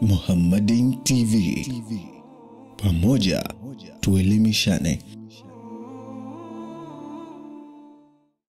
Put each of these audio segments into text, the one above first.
Muhammadin TV, pamoja tuelimishane.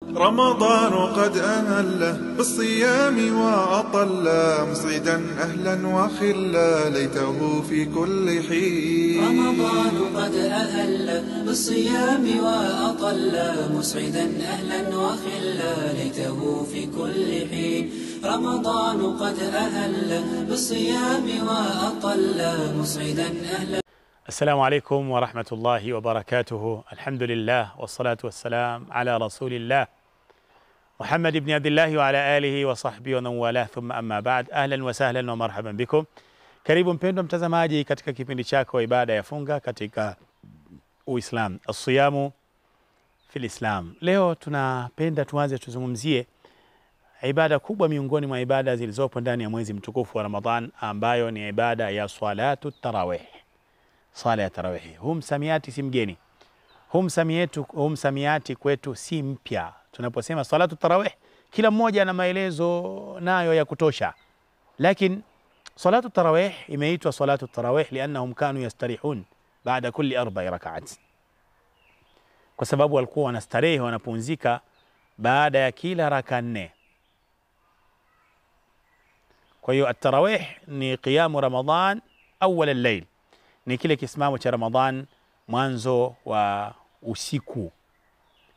رمضان قد أهل بالصيام وأطل، مسعدا أهلا وخلا ليته في كل حين. رمضان قد أهل بالصيام وأطل، مسعدا أهلا وخلا ليته في كل حين. رمضان قد أهل بالصيام وأطل، مسعدا أهلا. السلام عليكم ورحمة الله وبركاته. الحمد لله والصلاة والسلام على رسول الله محمد بن عبد الله وعلى آله وصحbihi wa man walah, thumma amma ba'd. Ahlan wa sahlan wa marhaban bikum. Karibu mpendwa mtazamaji katika kipindi chako ibada ya funga katika Uislam, as-siyamu fil Islam. Leo tunapenda tuanze tuzungumzie ibada kubwa miongoni mwa ibada zilizopo ndani ya mwezi mtukufu wa Ramadhan, ambayo ni ibada ya salatu tarawih. Sala ya tarawih. Huu msamiati si mgeni. Huu msamiati kwetu si mpya. Tunaposema salatu tarawih, kila mmoja ana maelezo nayo ya kutosha. Lakini salatu tarawih imeitwa salatu tarawih liannahum kanu yastarihun baada kulli arba'i rak'at, kwa sababu walikuwa wanastarehe, wanapumzika baada ya kila raka nne. Kwa hiyo at-tarawih ni qiyamu Ramadhan awwal al-layl, ni kile kisimamo cha Ramadhan mwanzo wa usiku,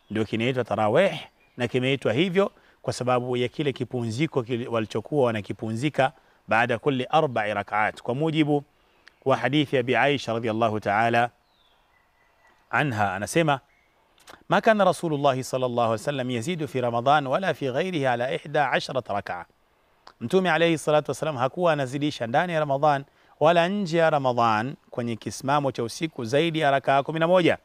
ndio kinaitwa tarawih, na kimeitwa hivyo kwa sababu ya kile kipunziko walichokuwa wanakipunzika baada kulli arba'i rak'at, kwa mujibu wa hadithi ya Bi Aisha radhiyallahu ta'ala anha, anasema ma kana Rasulullah sallallahu alaihi wasallam yazidu fi Ramadhan wala fi ghairihi ala 11 rak'a. Mtume alayhi salatu wasallam hakuwa anazidisha ndani ya Ramadhan wala nje ya Ramadhan kwenye kisimamo cha usiku zaidi ya rakaa 11.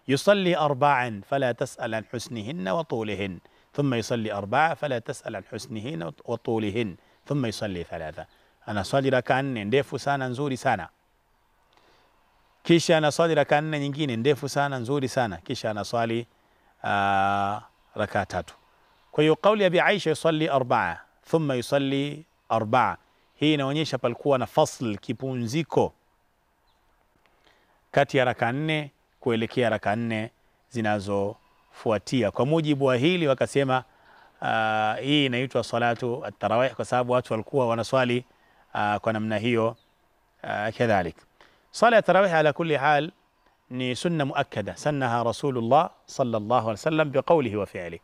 Yusalli arba'an fala tas'al an husnihinna wa tulihin, thumma yusalli arba'a fala tas'al an husnihinna wa tulihin, thumma yusalli thalatha. Anaswali rakaa nne ndefu sana nzuri sana, kisha anaswali rakaa nne nyingine ndefu sana nzuri sana, kisha anaswali rakaa tatu. Kwa hiyo kauli ya Bi Aisha yusalli arba'a thumma yusalli arba'a, hii inaonyesha palikuwa na fasl, kipunziko kati ya raka nne kuelekea raka nne zinazofuatia. Kwa mujibu wa hili wakasema hii inaitwa salatu at-tarawih kwa sababu watu walikuwa wanaswali kwa namna hiyo. Kadhalik sala ya tarawih ala kulli hal ni sunna muakkada, sannaha Rasulullah sallallahu alaihi wasallam biqawlihi wa fi'lihi.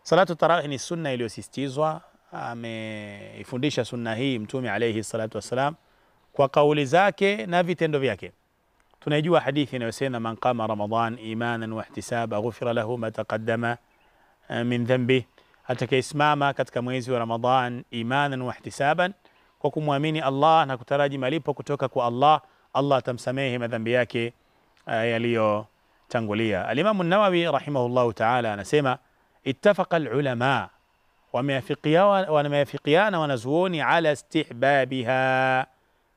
Salatu tarawih ni sunna iliyosisitizwa, ameifundisha sunna hii Mtume alayhi salatu wasalam kwa kauli zake na vitendo vyake. Tunajua hadithi inayosema man qama Ramadhan imanan wa ihtisaba ghufira lahu ma taqaddama min dhanbi, atakayesimama katika mwezi wa Ramadhan imanan wa ihtisaban, kwa kumwamini Allah na kutaraji malipo kutoka kwa Allah, Allah atamsamehe madhambi yake yaliyotangulia. Al-Imam an-Nawawi rahimahullahu ta'ala anasema ittafaqa al-ulama, wameafikiana wanazuoni ala istihbabiha.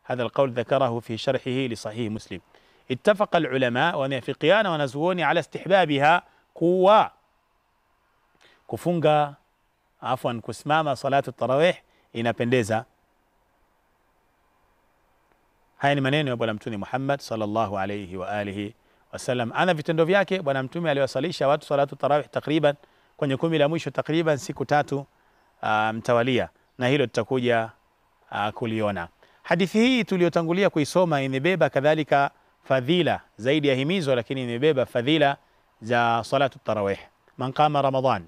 Hadha alqawl dhakarahu fi sharhihi li sahih Muslim. Ittafaqa alulama, wameafikiana wanazuoni ala istihbabiha, kuwa kufunga afwan kusimama salatu tarawih inapendeza. Haya ni maneno ya Bwana Mtume Muhammad sallallahu alayhi wa alihi wasallam. Ana vitendo vyake Bwana Mtume aliwasalisha watu salatu tarawih takriban kwenye kumi la mwisho, takriban siku tatu mtawalia, na hilo tutakuja kuliona. Hadithi hii tuliyotangulia kuisoma imebeba kadhalika fadhila zaidi ya himizo, lakini imebeba fadhila za salatu tarawih. Man qama Ramadhan,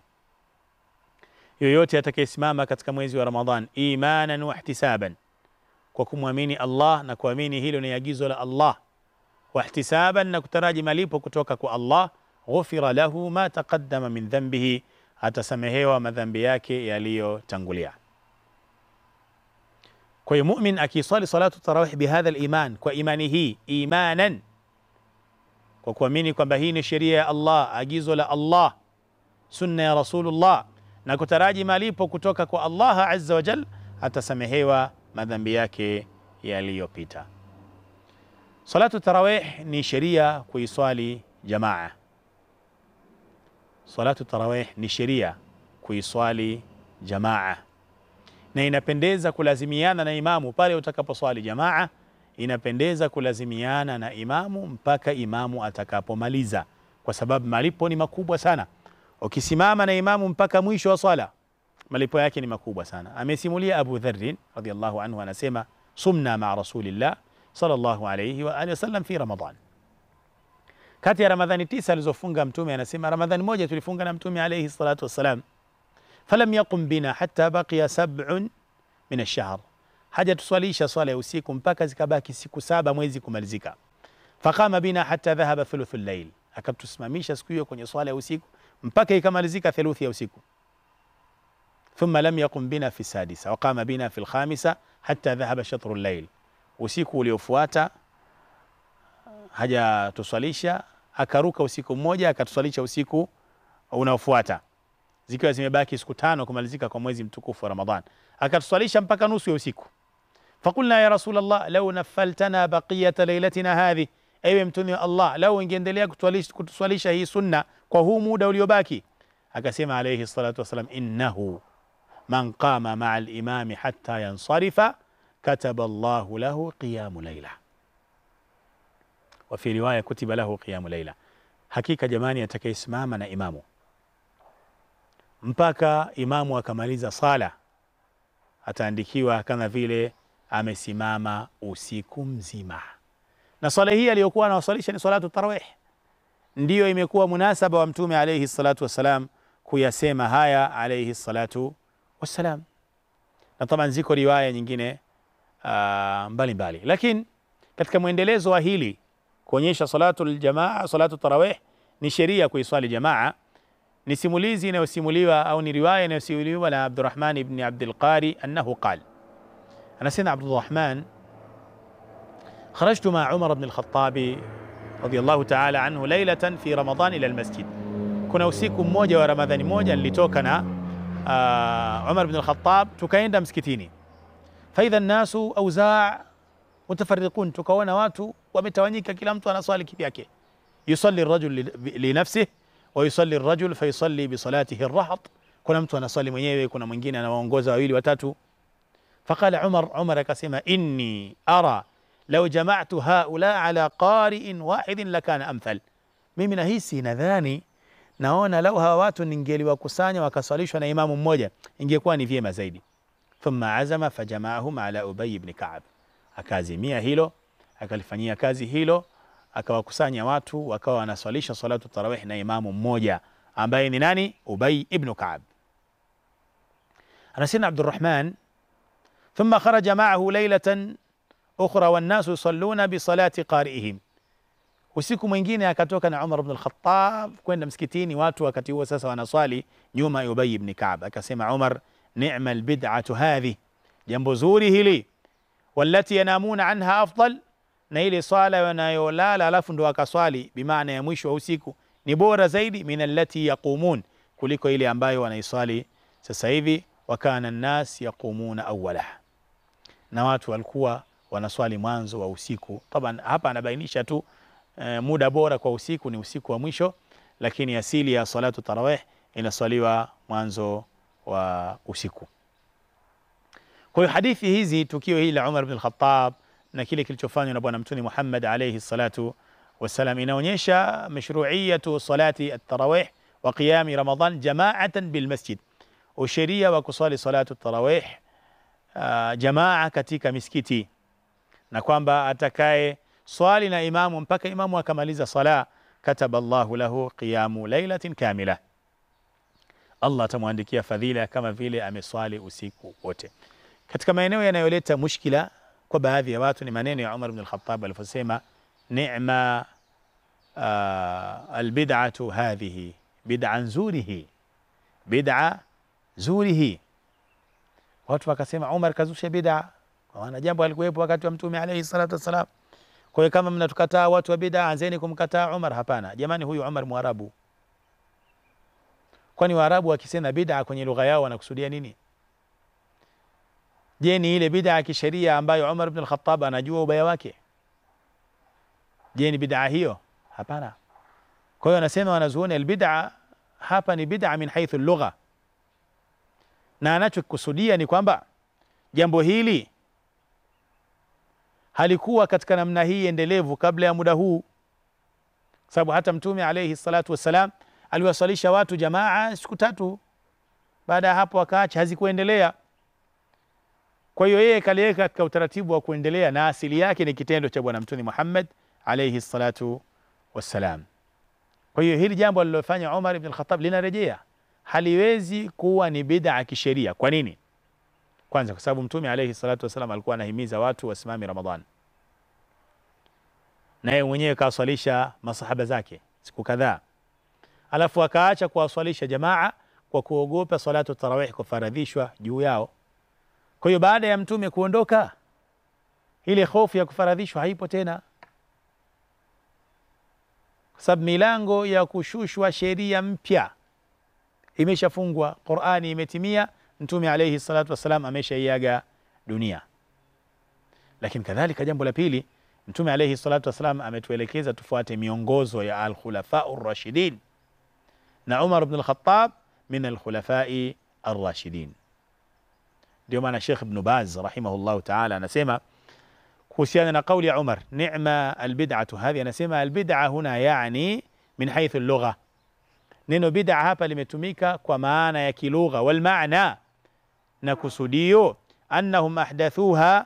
yoyote atakayesimama katika mwezi wa Ramadhan imanan wa ihtisaban, kwa kumwamini Allah na kuamini hilo ni agizo la Allah, wa ihtisaban, na kutaraji malipo kutoka kwa Allah, ghufira lahu ma taqaddama min dhanbihi, atasamehewa madhambi yake yaliyotangulia. Kwa hiyo mu'min akiswali salatu tarawih bihadha al-iman, kwa imani hii, imanan, kwa kuamini kwamba hii ni sheria ya Allah, agizo la Allah, sunna ya Rasulullah, na kutaraji malipo kutoka kwa Allah azza wa jal, atasamehewa madhambi yake yaliyopita. Salatu tarawih ni sheria kuiswali jamaa. Salatu tarawih ni sheria kuiswali jamaa. Na inapendeza kulazimiana na imamu pale utakaposwali jamaa, inapendeza kulazimiana na imamu mpaka imamu atakapomaliza, kwa sababu malipo ni makubwa sana. Ukisimama na imamu mpaka mwisho wa swala, malipo yake ni makubwa sana. Amesimulia Abu Dharr radhiyallahu anhu, anasema sumna ma Rasulillah sallallahu alayhi wa alihi wasallam fi Ramadan. Kati ya Ramadhani 9 alizofunga Mtume, anasema Ramadhani moja tulifunga na Mtume alayhi salatu wassalam, falam yaqum bina hatta baqiya 7 min ash-shahr, hajatuswalisha swala ya usiku mpaka zikabaki siku 7 mwezi kumalizika. Faqama bina hatta dhahaba thuluthul layl, akatusimamisha siku hiyo kwenye swala ya usiku mpaka ikamalizika theluthi ya usiku. Thumma lam yaqum bina fi sadisa wa qama bina fi al-khamisa hatta dhahaba shatru al-layl, usiku uliofuata hajatuswalisha, akaruka usiku mmoja akatuswalisha usiku unaofuata, zikiwa zimebaki siku 5 kumalizika kwa mwezi mtukufu wa Ramadhan, akatuswalisha mpaka nusu ya usiku. Fakulna ya Rasulullah law nafaltana baqiyata laylatina hadhi, ewe Mtume wa Allah, lau ingeendelea kutuswalisha hii sunna kwa huu muda uliobaki. Akasema alayhi salatu wasalam, innahu man qama ma'a al-imami hatta yansarifa kataba Allahu lahu qiyamu layla, wa fi riwaya kutiba lahu qiyamu layla. Hakika jamani, atakayesimama na imamu mpaka imamu akamaliza sala ataandikiwa kama vile amesimama usiku mzima. Na swala hii aliyokuwa anawasalisha ni salatu tarawih, ndiyo imekuwa munasaba wa Mtume alayhi salatu wassalam kuyasema haya alayhi salatu wassalam. Na taban ziko riwaya nyingine mbalimbali, lakini katika mwendelezo wa hili kuonyesha salatu aljamaa, salatu tarawih ni sheria kuiswali jamaa, ni simulizi inayosimuliwa au ni riwaya inayosimuliwa na Abdurrahman ibn Abdul Qari annahu qala, anasema Abdurrahman, kharajtu ma Umar ibn al-Khattab radiyallahu ta'ala anhu laylatan fi Ramadan ila al-masjid. Kuna usiku mmoja wa Ramadhani moja nilitoka na Umar ibn al-Khattab tukaenda msikitini. Faidha an-nasu awza' mutafarriqun, tukaona watu wametawanyika, kila mtu anaswali kivyake. Yusalli ar-rajul li nafsihi wa yusalli ar-rajul fayusalli bi salatihi ar-rahat, kuna mtu anaswali mwenyewe, kuna mwingine anawaongoza wawili watatu. Faqala Umar, Umar akasema inni ara law jama'tu haula ala qari'in wahidin lakana amthal, mimi nahisi, nadhani, naona lau hawa watu ningeliwakusanya wakaswalishwa na imamu mmoja ingekuwa ni vyema zaidi. Thumma azama fajama'ahum ala Ubay ibn Ka'ab, akaazimia hilo, akalifanyia kazi hilo, akawakusanya watu wakawa wanaswalisha salatu tarawih na imamu mmoja ambaye ni nani? Ubay ibn Ka'ab. Anasema Abdurrahman, thumma kharaja ma'ahu laylatan ukhra wan-nasu yusalluna bi salati qari'ihim, usiku mwingine akatoka na Umar ibn al-Khattab kwenda msikitini, watu wakati huo sasa wanaswali nyuma ya Ubay ibn Ka'ab. Akasema Umar, ni'ma al-bid'atu hadhi, jambo zuri hili, wallati yanamuna anha afdal, na ile swala wanayolala alafu ndo akaswali bimaana ya mwisho wa usiku ni bora zaidi, min allati yaqumun, kuliko ile ambayo wanaiswali sasa hivi. Wakana an-nas yaqumuna awwala, na watu walikuwa wanaswali mwanzo wa usiku. Taban hapa anabainisha tu muda bora kwa usiku ni usiku wa mwisho, lakini asili ya salatu tarawih inaswaliwa mwanzo wa usiku. Kwa hiyo hadithi hizi, tukio hili la Umar ibn al-Khattab na kile kilichofanywa na Bwana Mtume Muhammad alayhi salatu wasalam, inaonyesha mashru'iyatu salati at-tarawih wa qiyami Ramadan jama'atan bil masjid, usheria wa kuswali salatu tarawih jamaa katika misikiti, na kwamba atakaye swali na imamu mpaka imamu akamaliza sala, kataba Allahu lahu qiyamu laylatin kamila, Allah atamwandikia fadhila kama vile ameswali usiku wote. Katika maeneo yanayoleta mushkila kwa baadhi ya watu ni maneno ya Umar ibn al-Khattab aliposema ni'ma albid'atu hadhihi, bid'a nzuri hii, bid'a nzuri hii. Watu wakasema Umar kazusha bid'a, kwa maana jambo alikuwepo wakati wa Mtume alayhi salatu wasalam. Kwa hiyo kama mnatukataa watu wa bid'a, anzeni kumkataa Umar. Hapana jamani, huyu Umar Mwarabu. Kwani Waarabu wakisema bid'a kwenye lugha yao wanakusudia nini? Je, ni ile bid'a ya kisheria ambayo Umar ibn al-Khattab anajua ubaya wake? Je, ni bid'a hiyo? Hapana. Kwa hiyo anasema wanazuoni al-bid'a hapa ni bid'a min haythu al-lugha, na anachokusudia ni kwamba Jambo hili halikuwa katika namna hii endelevu kabla ya muda huu, sababu hata Mtume alayhi salatu wassalam aliwasalisha watu jamaa siku 3, baada ya hapo akaacha, hazikuendelea. Kwa hiyo yeye kaliweka katika utaratibu wa kuendelea, na asili yake ni kitendo cha Bwana Mtume Muhammad alayhi salatu wassalam. Kwa hiyo hili jambo alilofanya Umar ibn al-Khattab linarejea, haliwezi kuwa ni bid'a kisheria. Kwa nini? Kwanza kwa sababu Mtume alayhi salatu wassalam alikuwa anahimiza watu wasimame Ramadhan, na yeye mwenyewe kawaswalisha masahaba zake siku kadhaa, alafu akaacha kuwaswalisha jamaa kwa kuogopa salatu tarawih kufaradhishwa juu yao. Kwa hiyo baada ya Mtume kuondoka, ile hofu ya kufaradhishwa haipo tena, kwa sababu milango ya kushushwa sheria mpya imeshafungwa, Qur'ani imetimia, Mtume alayhi salatu wassalam ameshaiaga dunia. Lakini kadhalika jambo la pili, Mtume alayhi salatu wassalam ametuelekeza tufuate miongozo ya al-khulafa ar-rashidin, na Umar ibn al-Khattab min al-khulafai ar-rashidin. Ndio maana Sheikh Ibn Baz rahimahullahu ta'ala anasema kuhusiana na kauli ya Umar, ni'ma al-bid'atu hadhi, anasema al-bid'a huna yani min haythu al-lugha, neno bid'a hapa limetumika kwa maana ya kilugha, wal maana, na kusudio annahum ahdathuha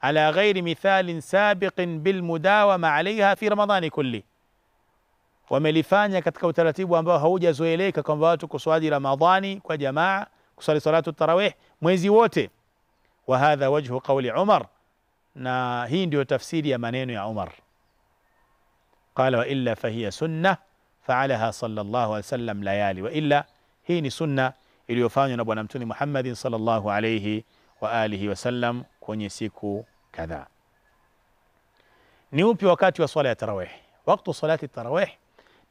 ala ghairi mithalin sabiqin bil mudawama alayha fi Ramadhani kulli, wamelifanya katika utaratibu ambao haujazoeleka kwamba watu kuswali Ramadhani kwa jamaa, kuswali salatu tarawih mwezi wote. Wa hadha wajhu qawli Umar, na hii ndio tafsiri ya maneno ya Umar. Qala wa illa fahiya sunnah faalaha sallallahu alayhi wasallam layali, wa illa hii ni sunna iliyofanywa na Bwana Mtume Muhammad sallallahu alayhi wa alihi wasallam kwenye siku kadhaa. Ni upi wakati wa swala ya tarawih? Wakati salati tarawih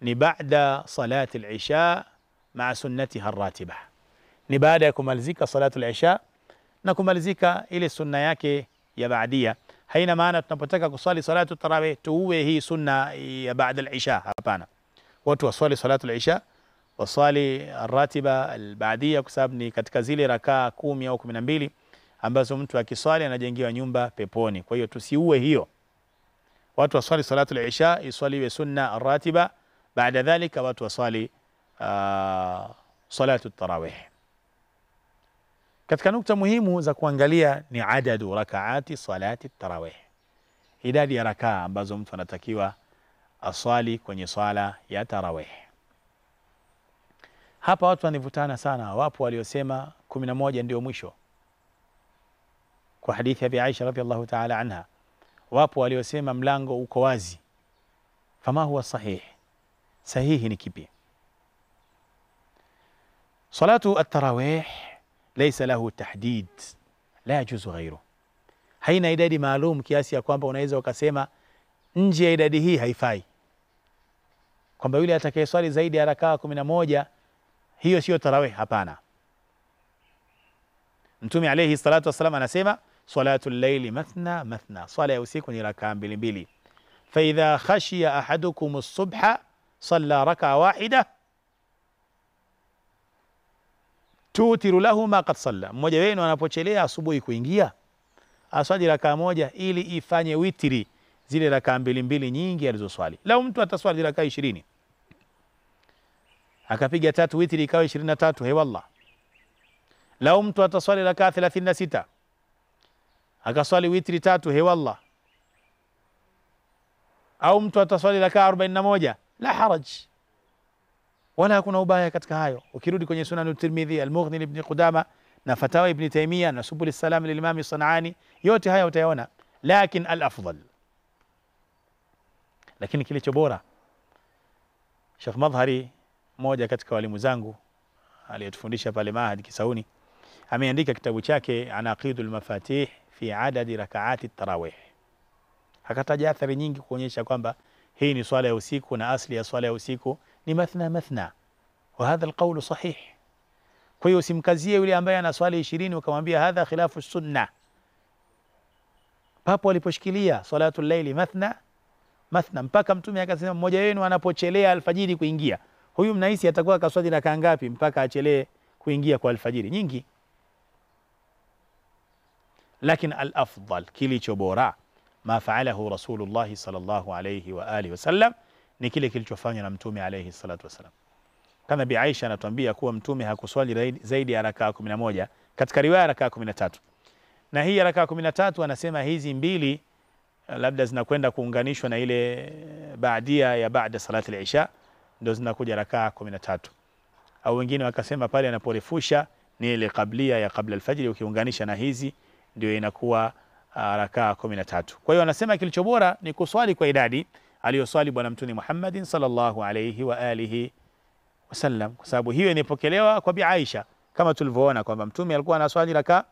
ni baada salati al-isha maa sunnatiha ar-ratiba, ni baada ya kumalizika salatu al-isha na kumalizika ile sunna yake ya baadia. Haina maana tunapotaka kuswali salatu tarawih tuwe hii sunna ya baada al-isha, hapana. Watu waswali salatu al-isha, waswali ratiba al-baadia, kwa sababu ni katika zile rakaa 10 au 12 ambazo mtu akiswali anajengewa nyumba peponi. Kwa hiyo tusiue hiyo. Watu waswali salatu al-isha, iswaliwe sunna ratiba, baada dhalika watu waswali salatu tarawih. Katika nukta muhimu za kuangalia ni adadu rakaati salati tarawih, idadi ya rakaa ambazo mtu anatakiwa aswali kwenye swala ya tarawih. Hapa watu wanivutana sana. Wapo waliosema 11 ndio mwisho kwa hadithi ya Bi Aisha radhiallahu ta'ala anha. Wapo waliosema mlango uko wazi. Fama huwa sahih? Sahihi ni kipi? Salatu at-tarawih laysa lahu tahdid, la yajuzu ghayru, haina idadi maalum kiasi ya kwamba unaweza ukasema nje ya idadi hii haifai, kwamba yule atakayeswali zaidi ya rakaa 11 hiyo sio tarawih. Hapana. Mtume alayhi salatu wasallam anasema salatu al-layli mathna mathna, swala ya usiku ni rakaa mbili mbili. Fa idha khashiya ahadukum as-subha salla rakaa wahida tutiru lahu ma qad salla, mmoja wenu anapochelea asubuhi kuingia aswali rakaa moja ili ifanye witri zile rakaa mbili mbili nyingi alizoswali. Lau mtu ataswali rakaa 20 akapiga 3 witri ikawa 23, he wallah. Lau mtu ataswali rakaa 36 akaswali witri 3, he wallah. Au mtu ataswali rakaa 41, la haraj, wala hakuna ubaya katika hayo. Ukirudi kwenye Sunan at-Tirmidhi, Al-Mughni ibn Qudama na Fatawa ibn Taymiyyah na Subul salam lil-Imam Sanani, yote haya utayaona. Lakin al-afdal, lakini kilicho bora, Sheikh Madhari, mmoja katika walimu zangu aliyetufundisha pale Mahad Kisauni, ameandika kitabu chake Anaqidul Mafatih fi adadi rakaati tarawih. Akataja athari nyingi kuonyesha kwamba hii ni swala ya usiku na asli ya swala ya usiku ni mathna mathna, wa hadha alqawl sahih. Kwa hiyo usimkazie yule ambaye ana swali 20 ukamwambia hadha khilafu sunna. Papo waliposhikilia salatul layli mathna mathna mpaka Mtume akasema mmoja wenu anapochelea alfajiri kuingia, huyu mnahisi atakuwa kaswali rakaa ngapi mpaka achelee kuingia kwa alfajiri? Nyingi. Lakini al-afdal, kilicho bora, ma faalahu Rasulullah sallallahu alayhi wa alihi wasallam, ni kile kilichofanywa na Mtume alayhi salatu wasallam. Kama Bi Aisha anatuambia kuwa Mtume hakuswali zaidi ya rakaa 11, katika riwaya rakaa 13. Na hii rakaa 13 anasema hizi mbili labda zinakwenda kuunganishwa na ile baadia ya baada salati al-isha, ndio zinakuja rakaa 13. Au wengine wakasema pale anaporefusha ni ile kablia ya kabla alfajiri, ukiunganisha na hizi ndio inakuwa rakaa 13. Kwa hiyo anasema kilicho bora ni kuswali kwa idadi aliyoswali Bwana Mtume Muhammadin sallallahu alayhi wa alihi wasallam, kwa sababu hiyo inapokelewa kwa Bi Aisha kama tulivyoona kwamba Mtume alikuwa anaswali rakaa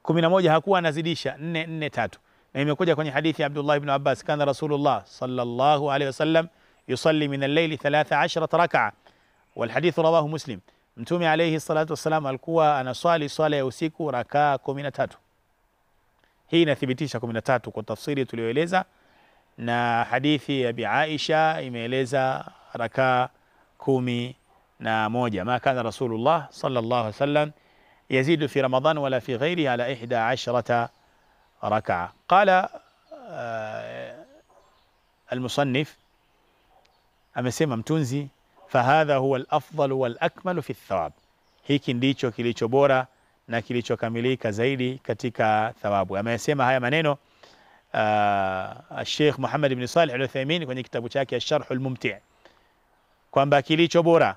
11, hakuwa anazidisha 4 4 3. Na imekuja kwenye hadithi ya Abdullah ibn Abbas, kana Rasulullah sallallahu alayhi wasallam yusalli min al-layli 13 rak'a, wal hadith rawahu Muslim. Mtume alayhi salatu wasalam alikuwa anaswali swala ya usiku rakaa 13. Hii inathibitisha 13 kwa tafsiri tuliyoeleza, na hadithi ya Bi Aisha imeeleza rakaa 11. Ma kana Rasulullah sallallahu alayhi wasallam yazidu fi Ramadan wala fi ghairihi ala 11 rak'a. Qala al-musannif, amesema mtunzi, fahadha huwa al-afdal wal-akmal fi ath-thawab, hiki ndicho kilicho bora na kilichokamilika zaidi katika thawabu. Amesema haya maneno Sheikh Muhammad ibn Salih al-Uthaymeen kwenye kitabu chake Ash-Sharh al-Mumti', kwamba kilicho bora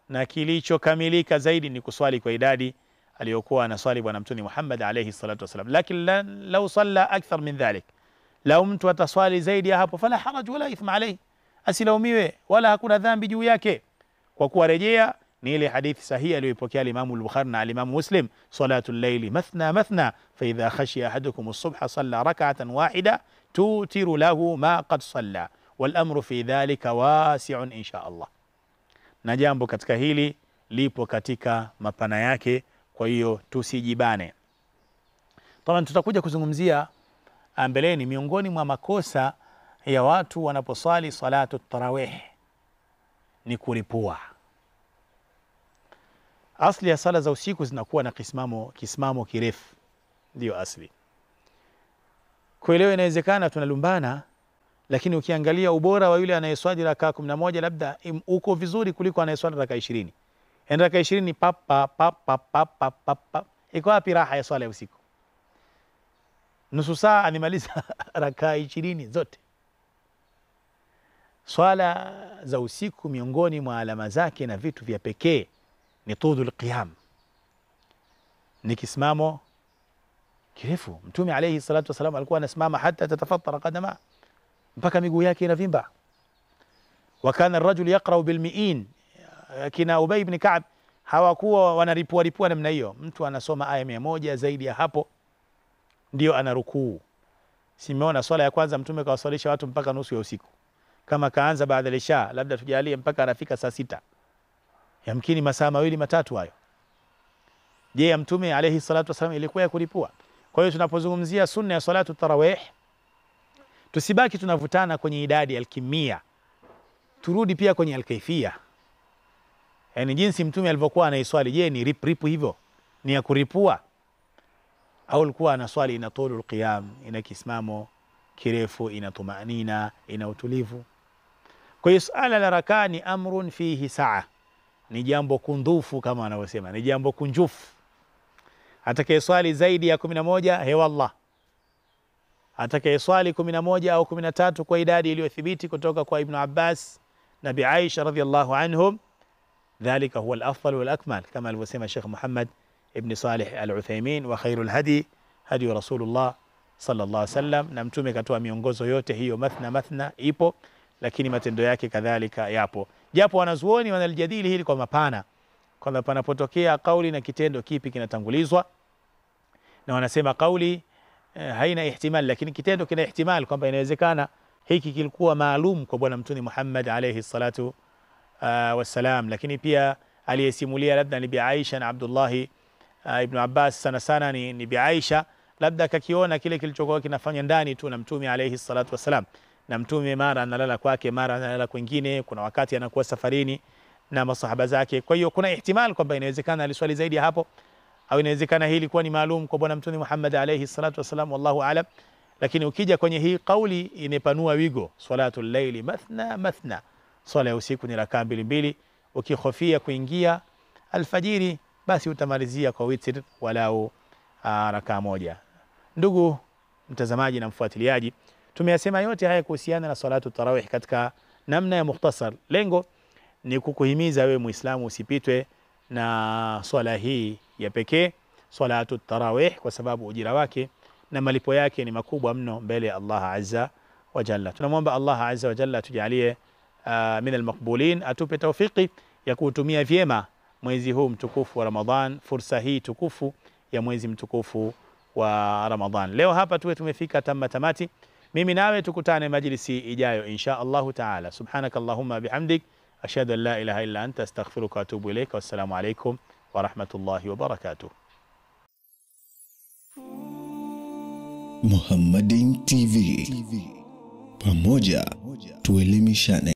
na kilichokamilika zaidi ni kuswali kwa idadi aliyokuwa anaswali Bwana Mtume Muhammad alayhi salatu wasalam. Lakini law salla akthar min dhalik, lau mtu ataswali zaidi ya hapo, fala haraj wala ithma alayhi, asilaumiwe wala hakuna dhambi juu yake, kwa kuwa rejea ni ile hadithi sahihi aliyoipokea Imam al-Bukhari na Imam Muslim, salatu al-layli mathna mathna fa idha khashiya ahadukum as-subha salla rak'atan wahida tutiru lahu ma qad salla wal amru fi dhalika wasi'un insha Allah. Na jambo katika hili lipo katika mapana yake, kwa hiyo tusijibane. Taban tutakuja kuzungumzia mbeleni miongoni mwa makosa ya watu wanaposwali salatu tarawih ni kulipua. Asli ya sala za usiku zinakuwa na kisimamo kirefu, ndio asli. Kuelewa inawezekana tunalumbana, lakini ukiangalia ubora wa yule anayeswali rakaa 11 labda uko vizuri kuliko anayeswali rakaa 20. Yaani rakaa 20 pa pa pa pa pa pa pa pa. Iko wapi raha ya swala ya usiku? Nusu saa animaliza rakaa 20 zote. Swala za usiku miongoni mwa alama zake na vitu vya pekee ni tudul qiyam, ni kisimamo kirefu. Mtume alayhi salatu wasalam alikuwa anasimama hata tatafattara qadama, mpaka miguu yake inavimba. Wa kana ar-rajul yaqra'u bil mi'in, kina Ubay ibn Ka'b hawakuwa wanaripua ripua namna hiyo. Mtu anasoma aya 100 zaidi ya hapo ndio anarukuu. Simeona swala ya kwanza Mtume kawaswalisha watu mpaka nusu ya usiku, kama kaanza baada ya isha labda tujalie mpaka anafika saa 6, yamkini masaa mawili matatu hayo. Je, ya Mtume alayhi salatu wasalam ilikuwa ya kulipua? Kwa hiyo tunapozungumzia sunna ya salatu tarawih tusibaki tunavutana kwenye idadi alkimia, turudi pia kwenye alkaifia, yani jinsi Mtume alivyokuwa anaiswali. Je, ni rip rip hivyo, ni ya kuripua, au alikuwa anaswali ina tulul qiyam, ina kisimamo kirefu, ina tumanina, ina utulivu? Kwa hiyo suala la rakaa ni amrun fihi saa, ni jambo kundufu kama wanavyosema, ni jambo kunjufu. Atakayeswali zaidi ya 11 hewallah, atakayeswali 11 au 13 kwa idadi iliyothibiti kutoka kwa Ibn Abbas na Bi Aisha radhiyallahu anhum, dhalika huwa al-afdal wal akmal, kama alivyosema Sheikh Muhammad ibn Salih al-Uthaymeen, wa khairul hadi hadi Rasulullah sallallahu alaihi wasallam. Na Mtume katoa miongozo yote hiyo, mathna mathna ipo, lakini matendo yake kadhalika yapo, japo wanazuoni wanalijadili hili kwa mapana, kwamba panapotokea kauli na kitendo kipi kinatangulizwa, na wanasema kauli haina ihtimal, lakini kitendo kina ihtimal, kwamba inawezekana hiki kilikuwa maalum kwa Bwana Mtume Muhammad alayhi salatu wassalam. Lakini pia aliyesimulia labda ni Bi Aisha na Abdullah ibn Abbas, sana sana ni Bi Aisha, labda akakiona kile kilichokuwa kinafanya ndani tu na Mtume alayhi salatu wassalam. Na Mtume mara analala kwake, mara analala kwingine, kuna wakati anakuwa safarini na masahaba zake. Kwa hiyo kuna ihtimal kwamba inawezekana aliswali zaidi ya hapo, au inawezekana hii ilikuwa ni maalum kwa Bwana Mtume Muhammad alayhi salatu wasalam, wallahu alam. Lakini ukija kwenye hii kauli inepanua wigo, salatu llaili mathna mathna, swala ya usiku ni rakaa mbili mbili. Ukihofia kuingia alfajiri, basi utamalizia kwa witr walau rakaa moja. Ndugu mtazamaji na mfuatiliaji, tumeyasema yote haya kuhusiana na salatu tarawih katika namna ya mukhtasar. Lengo ni kukuhimiza wewe Muislamu usipitwe na swala hii ya pekee, salatu tarawih, kwa sababu ujira wake na malipo yake ni makubwa mno mbele ya Allah Azza wa Jalla. Tunamwomba Allah Azza wa Jalla atujalie min almaqbulin, atupe taufiki ya kuutumia vyema mwezi huu mtukufu wa Ramadhan, fursa hii tukufu ya mwezi mtukufu wa Ramadhan. Leo hapa tuwe tumefika tamati. Mimi nawe tukutane majlisi ijayo insha Allahu taala. Subhanakallahumma bihamdik, ashhadu an la ilaha illa anta, astaghfiruka wa atubu ilaika. Wassalamu alaikum wa rahmatullahi wa barakatuh. Muhammadin TV, pamoja tuelimishane.